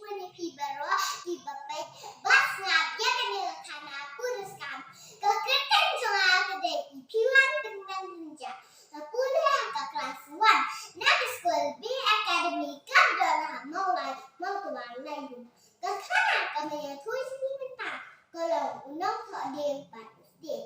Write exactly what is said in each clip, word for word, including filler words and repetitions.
Ïa phi baroh kiba peit bad sngap ïa kane ka khana pule skhem. Ka kyrteng jong nga ka dei Iphiwan Tymmen Rynjah. Nga pule ha ka klas one na ka skul Bay Academy kaba don ha Mawlai, Mawtawar, Laitluid. Ka khana kaba nga ïathuh shane mynta ka long U Nongthoh Dieng bad U Sdieh.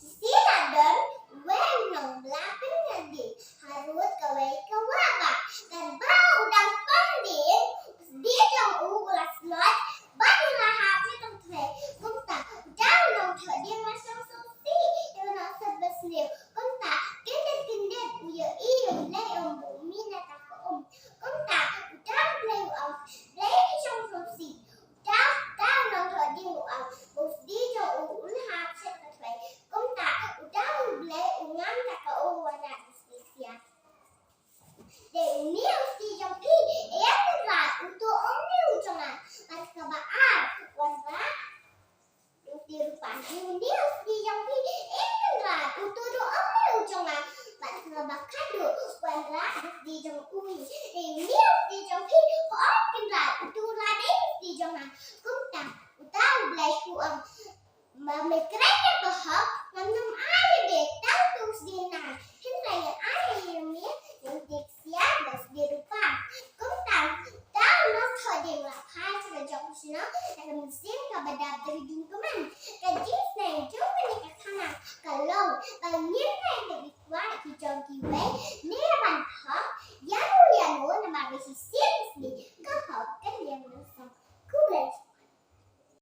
Shisha la don uwei u nongbylla pynïadei harud kawei ka wah bah. Katba u dang pom dieng, u sdieh jong u u la slot bad u la hap sha ka thwei. Kumta uta u nongthoh dieng u la shong sngewsih ïa ka nongset basniew. Kumta kyndit kyndit u ïohi ïa u Blei um buh mih na kata ka um. Kumta uta u Blei u ong, Blei, phi shong sngewsih? Uta, uta u nongthoh dieng u ong ba u sdieh jong u u la hap sha ka thwei. Kumta uta u Blei u ngam da ka um wanrah da sdieh sia. Dei une u sdieh jong phi, eh Kynrad, uto um dei u jong nga. Bad kaba ar, wanrah da u sdieh rupa. Dei une u sdieh jong phi, eh Kynrad, uto ruh um dei u jong nga. Bad kaba khatduh, wanrah da u sdieh jong u hi. Dei une u sdieh jong phi, eh Kynrad, uto ruh la dei u sdieh jong nga. Kumta uta u Blei u ong, ba me kren ïa ka hok, ngam nym ai ïa me tang uto u sdieh nar. Hynrei ngan ai ïa me ïa u sdieh ksiar bad u sdieh rupa. Kumta uta u nongthoh dieng u la phai sha ka jong ka shnong, na ka mynsiem kaba dap da ka